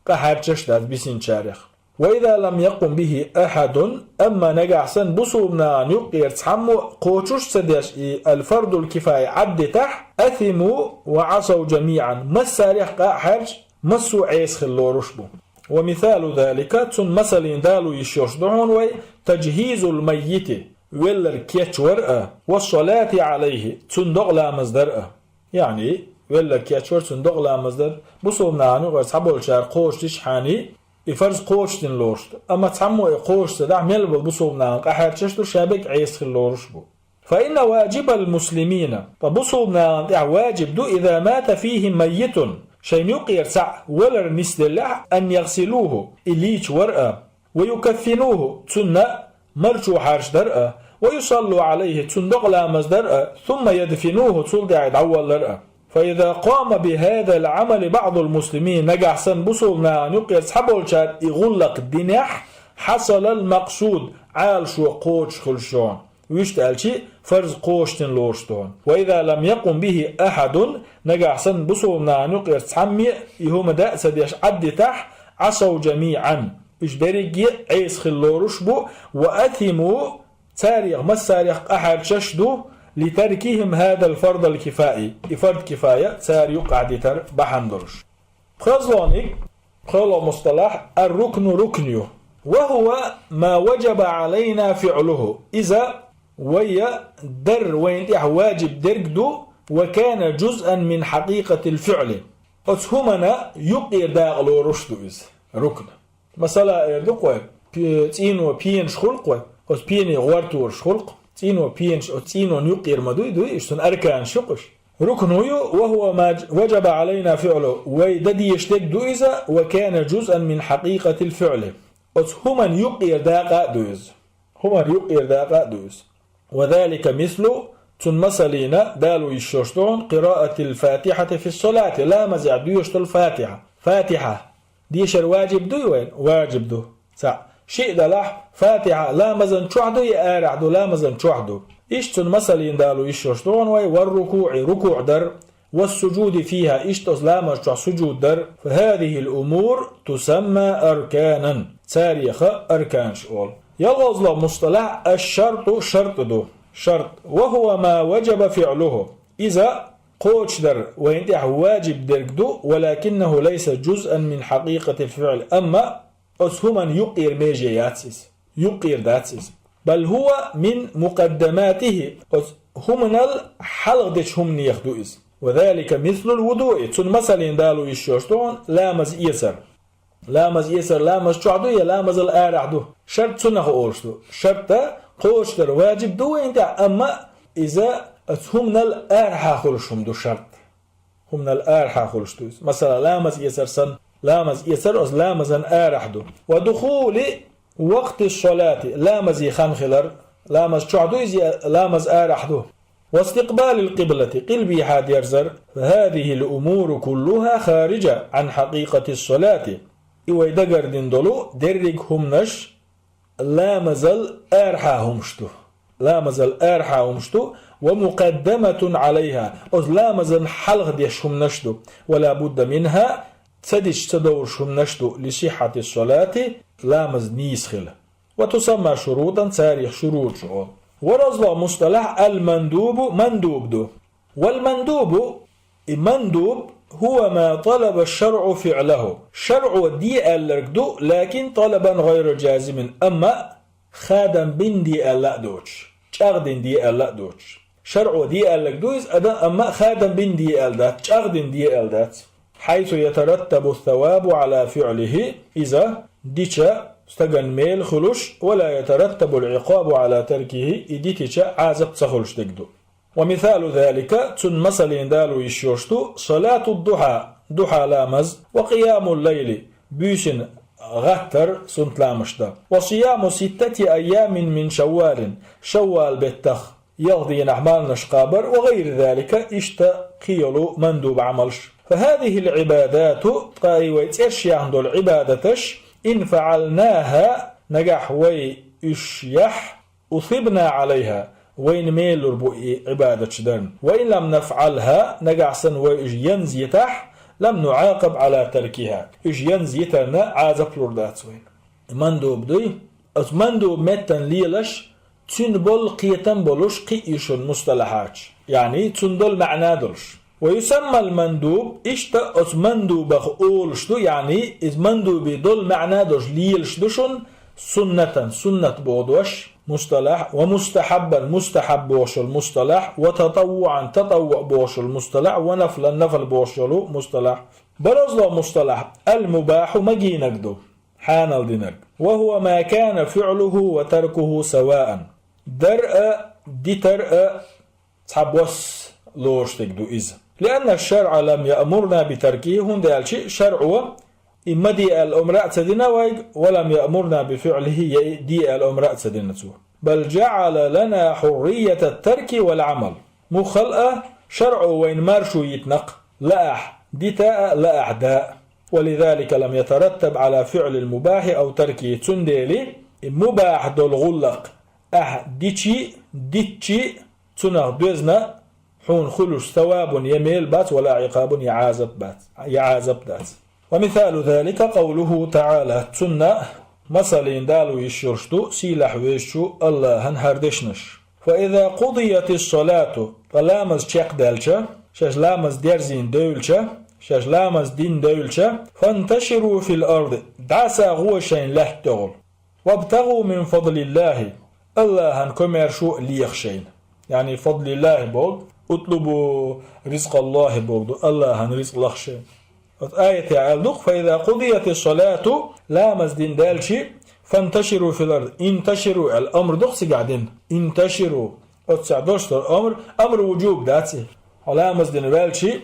Къа хьаьрчаш дац бисинчарех. وإذا لم يقم به أحد, амма нагахь санна бусулба нахана юкъера цхьаммо а кхочуш ца деш и الفرض الكفاية Ӏаддитахь, أثموا وعصوا جميعا, массарех къа а хьаьрча, массо а Ӏеса хила лоруш бу. ومثال ذلك, цунна масална дало йиш йолуш ду хьуна вай: تجهيز الميت, велларг кечвар а, والصلاة عليه, цунна докъа ламаз дар а. Яъни, велларг кечвар, цунна докъа ламаз дар, бусулба нахана юкъара цхьаболчара кхочушдичхьана, и фарз кхочушдина лоруш ду. Амма цхьаммо и кхочуш ца дахь, мел болу бусулба нахана къа хьаьрчаш ду, ша берриг Ӏеса хила лоруш бу. فإن واجب المسلمين, ткъа бусулба нахана тӀехь важиб ду, إذا مات فيهم ميت, шайна юкъера цхьаъ валар нисделлехь, أن يغسلوه, и лийча вар а, ويكفنوه, цунна марчо хьарчдар а, ويصلوا عليه, цунна докъа ламаз дар а, ثم يدفنوه, цул тӀаьхьа дӀаваллар а. فإذا قام بهذا العمل بعض المسلمين, нагахь санна бусулба нахана юкъера цхьаболчара и гӀуллакх динехь, حصل المقصود, Ӏалашо кхочуш хуьлуш ю хьуна. Вуьшта аьлчи, фарз кхочушдина лоруш ду хьуна. وإذا لم يقم به أحد, нагахь санна бусулба нахана юкъера цхьамме а и хӀума даа а ца деш Ӏаддитахь, عصوا جميعا, уьш дерриге а Ӏеса хила лоруш бу, وأثموا, царех массарех къа хьаьрчаш ду, لتركهم هذا الفرض الكفائي, и фард кифая цара юкъахь дитар бахьана долуш. ПхоьазлогӀниг, пхоьалгӀа мусталахь, الركن, рукн ю. وهو ما وجب علينا فعله, иза вай дар вайна тӀехь важиб дерг ду, وكان جزءا من حقيقة الفعل. Оцу хӀуманна юкъера дакъа лоруш ду иза, рукн. Масала, эр ду-кх вай, пе-, цӀийно пенаш хуьлу-кх вай, оцу пене гӀортораш хуьлу-кх, цӀийно пенаш, оцу цӀийнон юкъера ма дуй, дуй, уьш цуьнан арканаш ю-кх уьш. Рукн ю, وهو ما وجب علينا فعله, вай дан дезаш дерг ду иза, وكان جزءا من حقيقة الفعل. Оцу хӀуманна юкъера дакъа а ду иза. ХӀуманна юкъера дакъа а ду иза. وذلك مثل, цуьнан масална дало йиш йолуш ду хьуна, قراءة الفاتحة في الصلاة, ламазехь доьшуш долу Фатихьа. Фатихьа дешар важиб дуй вайна? Важиб ду. Цхьаъ. Шиъ далахь, Фатихьа ламазан чохь ду я арахь ду? Ламазан чохь ду. Иштта цуьнан масална дало йиш йолуш ду хьуна вай: والركوع, рукуӀ дар, والسجود فيها, иштта оцу ламаз чохь сужуд дар, فهذه الأمور تسمى أركانا, царех арканаш олу. ЯлгӀазлогӀа мусталахь, الشرط, шарт ду. шарт. وهو ما وجب فعله. Иза кхочушдар вайна тӀехь ваджиб дерг ду, ولكنه ليس جزءا من حقيقة الفعل. Амма оцу хӀуманна юккъера меже яц иза. Юккъера дац иза. بل هو من مقدماته. Оцу хӀуманал хьалха дечу хӀуманех ду иза. وذلك مثل الوضوء. Цунна масална далийна йиш йолуш ду хьуна ламаз эцар. Ламаз эцар ламаз чохь ду я ламазал арахь ду? Шарт цунах олуш ду. Шарт кхочушдар ваджиб ду вайна тӀехь, амма иза оцу хӀуманал арахьа хуьлуш хӀума ду шарт. ХӀуманал арахьа хуьлуш ду иза. Масала, ламаз эцар санна, ламаз эцар оцу ламазан арахь ду. ودخول وقت الصلاة. Ламазан хан хилар, ламаз чохь ду иза я ламаз арахь ду? واستقبال القبلة. Къилбехьа дерзар. فهذه الأمور كلها خارجة عن حقيقة الصلاة. И вай дагардина долу дерриг хӀуманаш ламазал арахьа хӀумаш ду. Ламазал арахьа хӀумаш ду. ومقدمة عليها. Оцу ламазан хьалха деш хӀуманаш ду. ولا بد منها. Ца дича ца довлуш хӀуманаш ду. لصحة الصلاة. Ламаз нийса хила. وتسمى شروطا. Царах шурутӀаш олу. ВорхӀазло мусталахь المندوب. Мандуб ду. والمندوب. И мандуб هو ما طلب الشرع فعله. ШарӀо де аьлларг ду, لكن طلبا غير جازم. Амма хадам бина де аьлла а доцуш, чӀагӀдина де аьлла а доцуш. ШарӀо де аьлларг ду иза адам, амма хадам бина де аьлла дац, чӀагӀдина де аьлла дац. حيث يترتب الثواب على فعله. Иза дича стагана мел хуьлуш, ولا يترتب العقاب على تركه. И дитича Ӏазап ца хуьлуш дерг ду. ومثال ذلك, цунна масална далийна йиш йолуш ду, صلاة الضحى, духьа ламаз, وقيام الليل, буьйсанна гӀаттар, суннат ламазаш дан, وصيام ستة أيام من شوال, шаввал беттах ялх дийнахь марханаш кхабар, وغير ذلك, иштта кхин йолу мандуб Ӏамалш. فهذه العبادات, ткъа и вай цӀерш яьхна долу Ӏибадаташ, إن فعلناها, нагахь вай уьш яхь, أثبنا عليها, вайна мел лур бу и Ӏибадаташ дарна. وإن لم نفعلها, нагахь санна вай уьш янза йитахь, لم نعاقب على تركها, уьш янза йитарна Ӏазап лур дац вайна. Мандуб дуй? Оцу мандуб меттан лелаш, цуьнан болу кхетам болуш кхин а ю шуна мусталахьаташ, яъни цуьнан долу маьӀна долуш. ويسمى المندوب, иштта оцу мандубах олуш ду, яъни иза мандубе долу маьӀна долуш лелаш ду шуна, سنة, суннат боху дош, мусталахь, ومستحبا, мустахьаб бохуш йолу мусталахь, وتطوعا, татаввуӀ бохуш йолу мусталахь, ونفلا, нафал бохуш йолу мусталахь. БорхӀазло мусталахь المباح, магийнарг ду, хьанал динарг. وهو ما كان فعله وتركه سواء. Дар а, дитар а цхьабосса лоруш дерг ду иза. لأن الشرع لم يأمرنا بتركه, хӀунда аьлча шарӀо и ма де аьлла омра а ца дина вайга, ولم يأمرنا بفعله, я и де аьлла омра а ца дина цо. بل جعل لنا حرية الترك والعمل. Муххал а шарӀо вайна маршо йитина-кх, лаахь дита а, лаахь да а. ولذلك لم يترتب على فعل المباح أو تركه. Цундела и мубахь долу гӀуллакх ахь дичи а, дитчи а, цунах доьзна хьуна хуьлуш савабун я мел бац, ولا عقاب, я Ӏазап бац, я Ӏазап дац. ومثال ذلك قوله تعالى. Цунна масална далийна йиш йолуш ду сийлахь везачу АллахӀан хӀара дешнаш. فإذا قضيت الصلاة, ткъа ламаз чекхдаьлча, шаьш ламаз дерзийна девлча, шаьш ламаз дина девлча, فانتشروا في الأرض, дӀаса гӀо шайна лаьтта тӀехула. وابتغوا من فضل الله, АллахӀан комаьршо а леха шайна. Яъни فضل الله бохург, اطلبوا رزق الله бохург ду, АллахӀан ризкъ лаха шайна. Оцу аятехь аьлла ду-кх: فإذا قضيت الصلاة, ламаз дина даьлча, فانتشروا في الأرض, انتشروا аьлла амр ду-кх цигахь дина. انتشروا. Оццехь долуш долу амр, амру вуджуб дац и. Хьо ламаз дина ваьлча,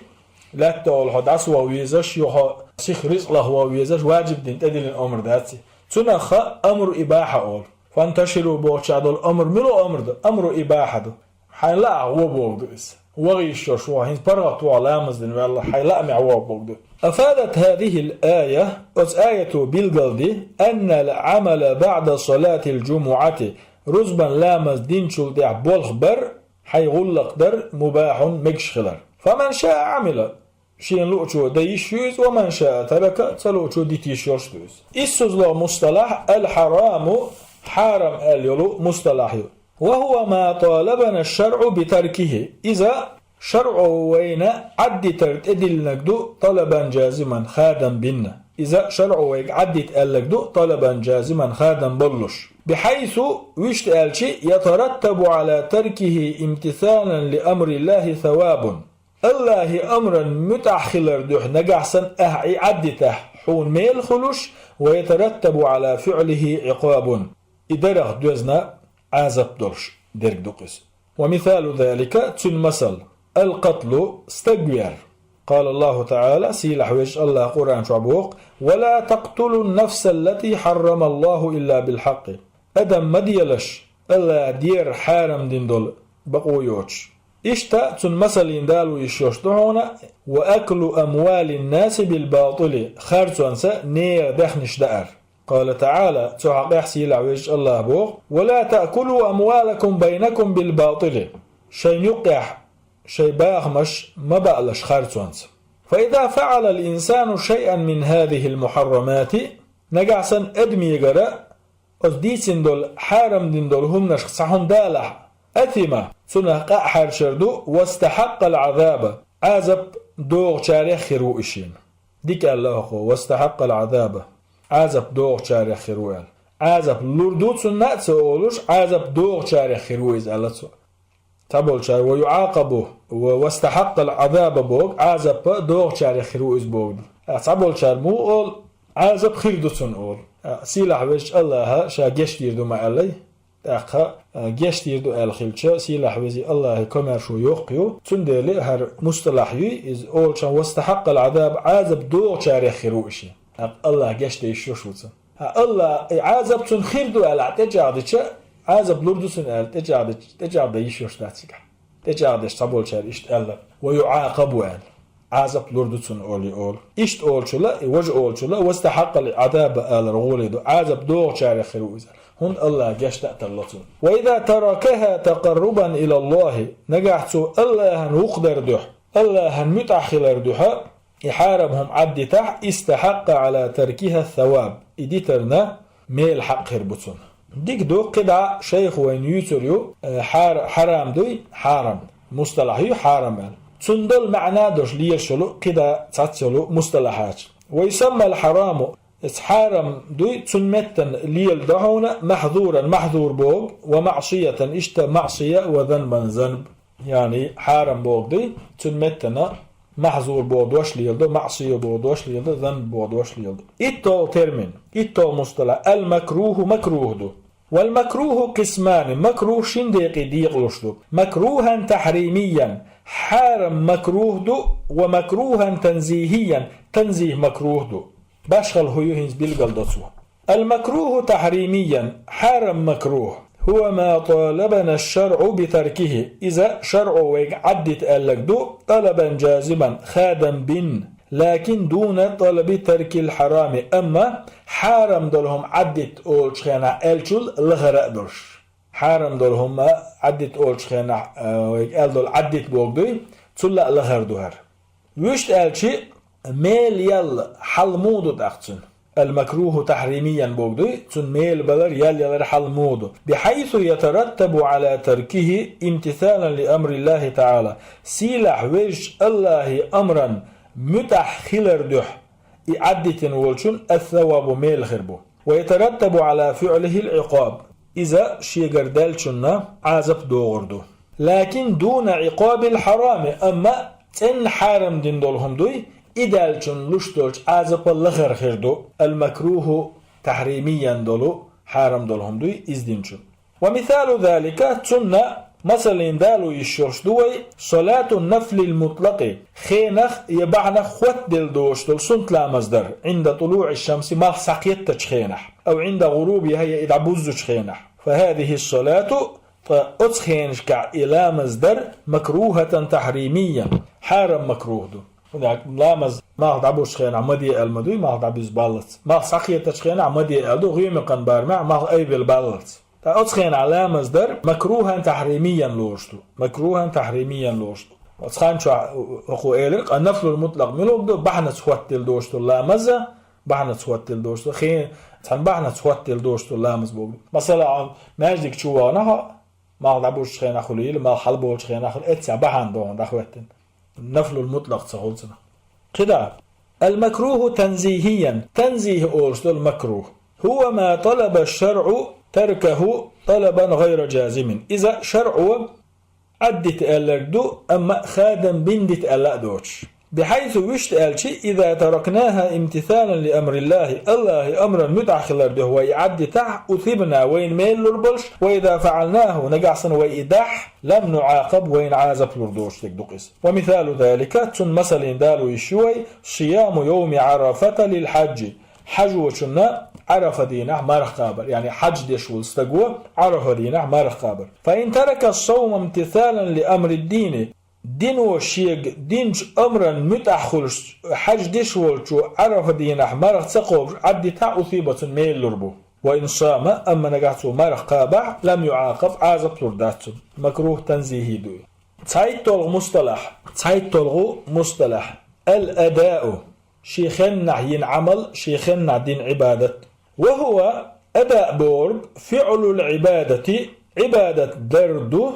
лаьтта тӀехула хьо дӀасаваха везаш, юха сиха ризкъ лаха ваха везаш, ваджиб дина тӀедиллина амр дац и. Цунах амру ибахьа олу. فانتشروا бохучохь долу амр мила амр ду? Амру ибахьа ду. Хьайна лаахь гӀо бохург ду иза. ВахӀийша шух, хӀинца паргӀат вахь ламаз дина ваьлла, хьайн лаамехь вахь бохург ду. أفادت هذه الآية, оцу аято билгалди, أن العمل بعد صلاة الجمعة, рузбан ламаз динчул тӀаьхьа болх бар, хьайн гӀуллакх дар, مباح, мегаш хилар. فمن شاء عمل, шена луучо дан йиш ю иза, ومن شاء ترك, ца луучо дита йиш йолуш ду иза. Иссазло мусталахь الحرام, хьарам аьлла йолу мусталахь ю. وهو ما طالبنا الشرع بتركه. Иза шарӀо вайна Ӏаддитар тӀедиллинарг ду, طلبا جازما, хадам бина. Иза шарӀо вайга Ӏаддита аьлларг ду, طلبا جازما, хадам боллуш. بحيث, вуьшта аьлча, يترتب على تركه امتثالا لأمر الله ثواب. Аллахьи амран муьтӀахь хилар дуьхьа нагахь санна ахь и Ӏаддитахь, хьуна мел хуьлуш, ويترتب على فعله عقاب. И дарах доьзна Ӏазап долуш дерг ду-кх иза. ومثال ذلك, цуьнан масал, القتل, стаг вер. قال الله تعالى, сийлахь везачу Аллахьа Къуръан чохь боху: ولا تقتلوا النفس التي حرم الله إلا بالحق. Адам ма делаш, Аллахьа дер хьарам дина долу бакъо йоцуш. Иштта цуьнан масаллин далуш йолуш ду хьуна: وأكل أموال الناس بالباطل, харцонца нехан даьхнаш даар. قال تعالى, цу хьокъехь сийлахь везачу Аллахьа боху: ولا تأكلوا أموالكم بينكم بالباطل. Шайн юккъехь шайн бахамаш ма баалаш харцонца. فإذا فعل الإنسان شيئا من هذه المحرمات, нагахь санна адамегара оцу дийцина долу, хьарам дина долу хӀуманашка цхьа хӀума далахь, أثم, цунах къа а хьарчар ду, واستحق العذاب, Ӏазап догӀучарех хир ву и шена. Дика аьлла хӀокхо, واستحق العذاب, Ӏазап догӀучарех хир ву аьлла. Ӏазап лур ду цунна а ца олуш, Ӏазап догӀучарех хир ву иза аьлла цо. Цхьаболчара ويعاقب, ва, واستحق العذاب боху, Ӏазап догӀучарех хир ву иза боху. Ткъа цхьаболчара муха олу, Ӏазап хир ду цунна олу. Ткъа сийлахь везачу Аллахьа ша гечдийр ду ма аьллай. ТӀаккха, а, гечдийр ду аьлла хилча, сийлахь веза Аллахьан комаьршо йоккха ю, цундела хӀара мусталахь юй, иза олучохь واستحق العذاب, Ӏазап догӀучарех хир ву и шена. ТӀаккха Аллахь гечдан йиш йолуш ву цунна. Хьан Аллахь, и Ӏазап цунна хир ду аьлла тӀечӀагӀдича, Ӏазап лур ду цунна аьлла тӀечӀагӀдича, тӀечӀагӀдан йиш йолуш дац цигахь. ТӀечӀагӀдеш цхьаболчара иштта аьлла, ويعاقب аьлла. Ӏазап лур ду цунна олий олу. Иштта олучула, и важа олучула, واستحق العذاب алар гӀоле ду. Ӏазап догӀучарех хир ву иза. ХӀунда Аллахь гечдан а талло цунна. وإذا تركها تقربا إلى الله, нагахь цо Аллахьан вукху дар дуьхьа, Аллахьан муьтӀахь хилар дуьхьа, и хьарам хӀума Ӏаддитахь, استحق على تركها الثواب, и дитарна мел хьакъ хир бу цунна. Дика ду, кхидӀа шайх вайна юьйцур ю, э, хьар-, хьарам дуй, хьарам. Мусталахь ю хьарам аьлла. Цунна долу маьӀна долуш лелаш йолу, кхидӀа цхьацца йолу мусталахьаш. ويسمى الحرام, иза хьарам дуй, цунна меттана леладо хьуна, محظورا, махьзур боху, ومعصية, иштта маӀсия, وذنبا, занб. Яъни хьарам боху дуй, цунна меттана махьзур боху дош леладо, маӀсия боху дош леладо, занб боху дош леладо. ИтталгӀа термин, итталгӀа мусталахь, المكروه, макрухӀ ду. والمكروه قسمان, макрухӀ шин декъе декъалуш ду. مكروها تحريميا, хьарам макрухӀ ду, ومكروها تنزيهيا, танзихӀ макрухӀ ду. Башхалла хӀун ю хӀинца билгалдо цо. المكروه تحريميا, хьарам макрухӀ. هو ما طالبنا الشرع بتركه, иза шарӀо вайга Ӏаддита аьлларг ду, طلبا جازما, хадам бина, لكن دون طلب ترك الحرام, амма хьарам долу хӀума Ӏаддита олучу хенахь аьллачул лахара а долуш. Хьарам долу хӀума Ӏаддита олучу хенахь, а, вайга аьлла долу Ӏаддита боху дуй, цул а лахара ду хӀара. Вуьшта аьлча, мел ял хьал муха ду тӀаккха цуьнан? المكروه تحريميا боху дуй, цуьнан мел балар, ял ялар хьал муха ду? بحيث يترتب على تركه امتثالا لأمر الله تعالى. Сийлахь везачу Аллахьан амран муьтӀахь хилар дуьхьа и Ӏаддитина волчун الثواب мел хир бу. ويترتب على فعله العقاب. Иза шегара даьллачунна Ӏазап догӀур ду. لكن دون عقاب الحرام, амма цӀенна хьарам дина долу хӀума дуй, и даьллачунна луш долчу Ӏазапа лахара хир ду, المكروه تحريميا долу, хьарам долу хӀума дуй, иза динчун. ومثال ذلك, цунна масаллин далуш йиш йолуш ду вай, صلاة النفل المطلق, хенах я бахьанах хоттаделла доцуш долу суннат ламаз дар, عند طلوع الشمس, малх схьакхеттачу хенахь, أو عند غروبها, я и дӀабуззучу хенахь. فهذه الصلاة, ткъа оцу хенашкахь и ламаз дар, مكروهة تحريميا, хьарам макрухӀ ду. ХӀунда аьлча ламаз малх дӀабузучу хенахь ма де аьлла ма дуй, малх дӀабуьзза баллалц. Малх схьакхеттачу хенахь ма де аьлла ду, гӀемекхан барамехь малх айбелла баллалц. Ткъа оцу хенахь ламаз дар مكروها تحريميا лоруш ду. مكروها تحريميا лоруш ду. Оцу хан чохь хӀокхо элира, ткъа нафлул мутлакъ мила ду, бахьанаца хоттаделла доцуш долу ламаз, бахьанаца хоттаделла доцуш долу, хен, цхьана бахьанаца хоттаделла доцуш долу ламаз боху. Масала, хьо маьждиг чу вахана хьо, Малх дӀабузучу хенахь хуьлийла, малх хьалаболучу хенахь хуьлийла, эццехь бахьана догӀу дӀахӀоьттина. Нафлул мутӀлакъ ца хуьлу цунах. КхидӀа. المكروه تنزيهيا. Танзихь олуш долу макрух. هو ما طلب الشرع تركه طلبا غير جازم. Иза шарӀо Ӏаддита аьлларг ду, амма хадам бина дита аьлла а доцуш. بحيث вуьшта аьлча, إذا تركناها امتثالا لأمر الله, Аллахьан амран муьтӀахь хилар дуьхьа вай и Ӏаддитахь, أثبنا, вайна мел лур болуш, وإذا فعلناه, нагахь санна вай и дахь, لم نعاقب, вайна Ӏазап лур доцуш дерг ду-кх иза. ومثال ذلك, цунна масална далийна йиш ю вай, صيام يوم عرفة للحاج. Хьажочунна Ӏарафа дийнахь марха кхабар, яъни хьаж деш волу стаго Ӏарафа дийнахь марха кхабар. فإن ترك الصوم امتثالا لأمر الدين, дино шега динчу амран муьтӀахь хуьлуш, хьаж деш волчо Ӏарафа дийнахь марха ца кхобуш Ӏаддитахь, أثيب, цунна мел лур бу. وإن صام, амма нагахь цо марха кхабахь, لم يعاقب, Ӏазап лур дац цунна. Макрух танзихи ду и. ЦхьайтталгӀа мусталахь, цхьайтталгӀа мусталахь. الأداء. Шен хеннахь йина Ӏамал, шен хеннахь дина Ӏибадат. وهو, أداء бохург, فعل العبادة, Ӏибадат дар ду,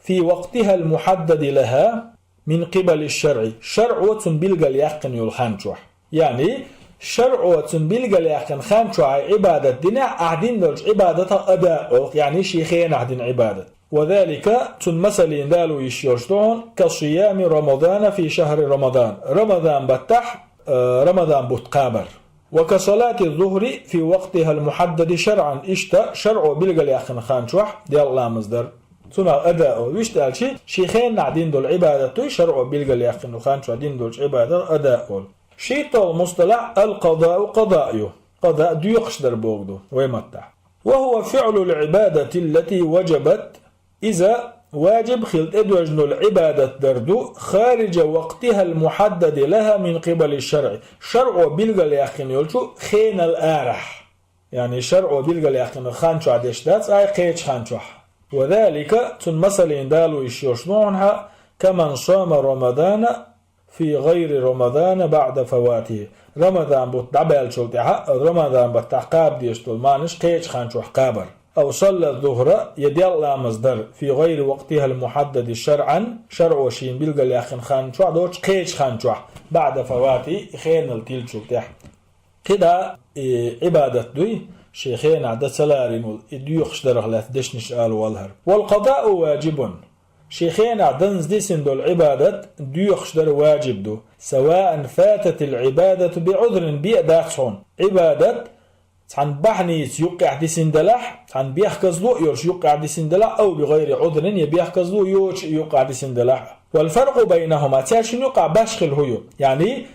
في وقتها المحدد لها من قبل الشرع, шарӀо цунна билгалъяьккхина йолу хан чохь. Яъни, шарӀо цунна билгалъяьккхина хан чохь Ӏибадат динехь, ахь дина долчу Ӏибадатах أداء олу, яъни шен хенахь дина Ӏибадат. وذلك, цунна масална далийна йиш йолуш ду хьуна, كصيام رمضان في شهر رمضان, Рамадан баттахь, э, Рамадан бутт кхабар. وكصلاة الظهر في وقتها المحدد شرعا, иштта шарӀо билгалъяьккхина хан чохь делкъа ламаз дар. Цунах أداء олу, вуьшта аьлча, шен хеннахь дина долу Ӏибадат ду и, шарӀо билгалъяьккхина хан чохь дина долчу Ӏибадатах أداء олу. ШийтталгӀа мусталахь القضاء, къада ю. Къада доькъуш дар бохург ду вай маттахь. وهو فعل العبادة التي وجبت, иза важиб хила тӀедоьжна долу Ӏибадат дар ду, خارج وقتها المحدد لها من قبل الشرع, шарӀо билгалъяьккхина йолчу хенал арахь. Яъни шарӀо билгалъяьккхина хан чохь деш дац, ай кхечу хан чохь. وذلك, цунна масална далийна йиш йолуш ду хьуна, كمن صام رمضان في غير رمضان بعد فواته. Рамадан бутт дӀабаьллачул тӀаьхьа, Рамадан баттахь кхаба дезаш долу мархаш кхечу хан чохь кхабар. أو صلى الظهر, я делкъа ламаз дар, في غير وقتها المحدد شرعا, шарӀо шена билгалъяьккхина хан чохь доцуш кхечу хан чохь, بعد فواته, и хенал тиллачул тӀаьхьа. КхидӀа и Ӏибадат дуй, шен хенахь дан ца ларийна волу, и доькъуш дарах лаьцна дешнаш ала валахьара. والقضاء واجب. Шен хенахь данза дисина долу Ӏибадат доькъуш дар важиб ду. سواء فاتت العبادة بعذر, бен а дац хьуна. Ӏибадат цхьана бахьаница юккъехь дисина делахь, цхьана бехказло а йолуш юккъехь дисина делахь, أو بغير عذر, я бехказло йоцуш юккъехь дисина делахь. والفرق بينهما, цаьршинна юккъехь башхалла хӀун ю? Яъни,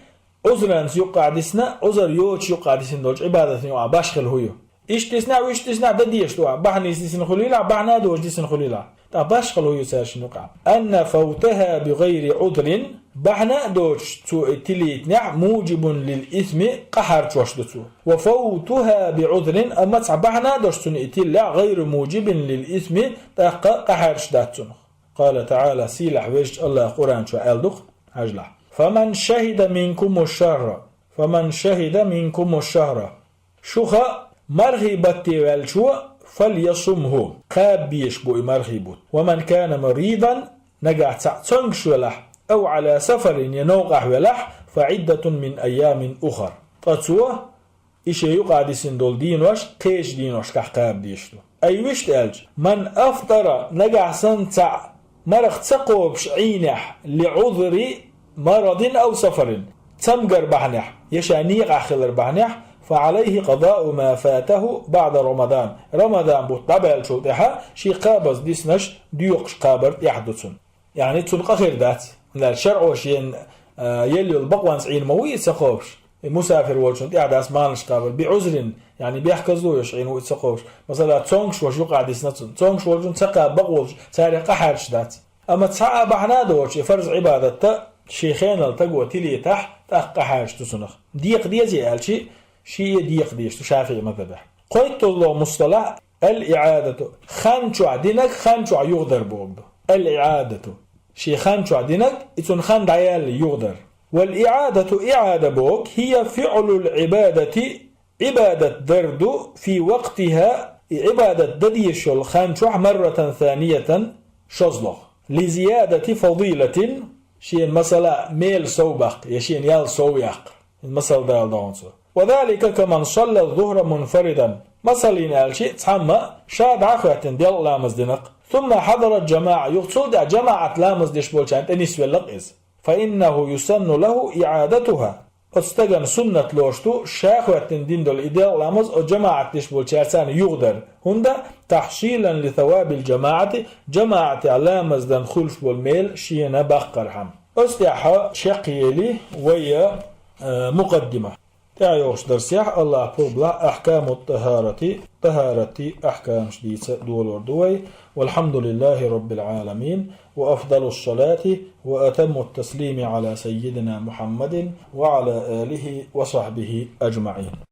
Ӏузранца юккъехь дисна, Ӏузар йоцуш юккъехь дисина долчу Ӏибадатна юкъахь башхалла хӀун ю? Иштта диснехь, вуьшта диснехь дан дезаш ду ахь, бахьаница дисина хуьлийла, бахьана а доцуш дисина хуьлийла. ТӀаккха башхалла хӀун ю цаьршинна юкъахь? أن فوتها بغير عذر, бахьана а доцуш цо и тилийтинехь, موجب للإثم, къа хьарчош ду цо. وفوتها بعذر, амма цхьа бахьана а доцуш цунна и тиллехь, غير موجب للإثم, тӀаккха къа хьарчаш дац цунах. قال تعالى, сийлахь везачу АллахӀа Къуръан чохь аьлла ду-кх, хьажалахь: فمن شهد منكم الشهر, فمن شهد منكم الشهر. Шуха мархий батте ваьллачо, فليصمه, кхаба безаш бу и мархий бутт. ومن كان مريضا, нагахь цхьаъ цомгуш велахь, أو على سفر, я новкъахь велахь, فعدة من أيام أخر. Ткъа цо и шен юкъахь дисина долу денош кхечу деношкахь кхаба дезаш ду. Ай вуьшта аьлча, من أفطر, нагахь санна цхьаъ марха ца кхобуш Ӏийнехь, لعذر مرض أو سفر, цамгар бахьанехь, я ша некъахь хилар бахьанехь, فعليه قضاء ما فاته بعد رمضان. Рамадан бутт дӀабаьллачул тӀаьхьа шен кхабаза диснарш доькъуш кхабар тӀехь ду цунна. Яъни цунна къа хир дац. ХӀунда аьлча шарӀо шена, а, елла йолу бакъонца Ӏийна ма ву и ца кхобуш. И мусафир волчунна тӀехь дац мархаш кхабар, بعذر, яъни бехказло йолуш Ӏийна ву и ца кхобуш. Масала, цомгуш волуш юкъахь дисна цунна. Цомгуш волчунна ца кхаба бакъ волчу, царех къа хьаьрчаш дац. Амма цхьа а бахьана а доцуш, и фарз Ӏибадат шен хенал таго тилийтахь, тӀаккха къа хьаьрчаш ду цунах. Декха дезий аьлча, шен а декха дезаш ду ШафиӀи мазхабехь. КхойтталгӀа мусталахь, الإعادة. Хан чохь динарг хан чохь юхадар бохург ду. الإعادة. Шен хан чохь динарг, и цунна хан дӀаяьлла юхадар. والإعادة, иӀада бохург, هي فعل العبادة, Ӏибадат дар ду, في وقتها, и Ӏибадат дан дезаш йолу хан чохь مرة ثانية шозлагӀа. لزيادة فضيلة, шена масала мел сов баккха, я шена ял сов яккха. Масал дала догӀун цо. وذلك كمن صلى الظهر منفردا. Масална аьлча, цхьамма ша дӀа а хӀоьттина делкъа ламаз дина-кх. ثم حضر الجماعة, юха цул тӀаьхьа жамаӀат ламаз деш болчарна тӀе нисвелла-кх иза. فإنه يسن له إعادتها. Оцу стагана суннат лоруш ду, ша хӀоьттина дина долу и делкъа ламаз оцу жамаӀат деш болчаьрца юхадар. ХӀунда? تحصيلا لثواب الجماعة, жамаӀатехь ламаз дан хуьлуш болу мел шена баккхархьама. Оцу тӀехь шекхъели вай, э, мукъаддима. ТӀаьхьа йогӀучу дарсехь, Аллах пурба лахь, أحكام الطهارة, тахӀарати ахкамаш дийца долор ду вай. والحمد لله رب العالمين، وأفضل الصلاة وأتم التسليم على سيدنا محمد وعلى آله وصحبه أجمعين.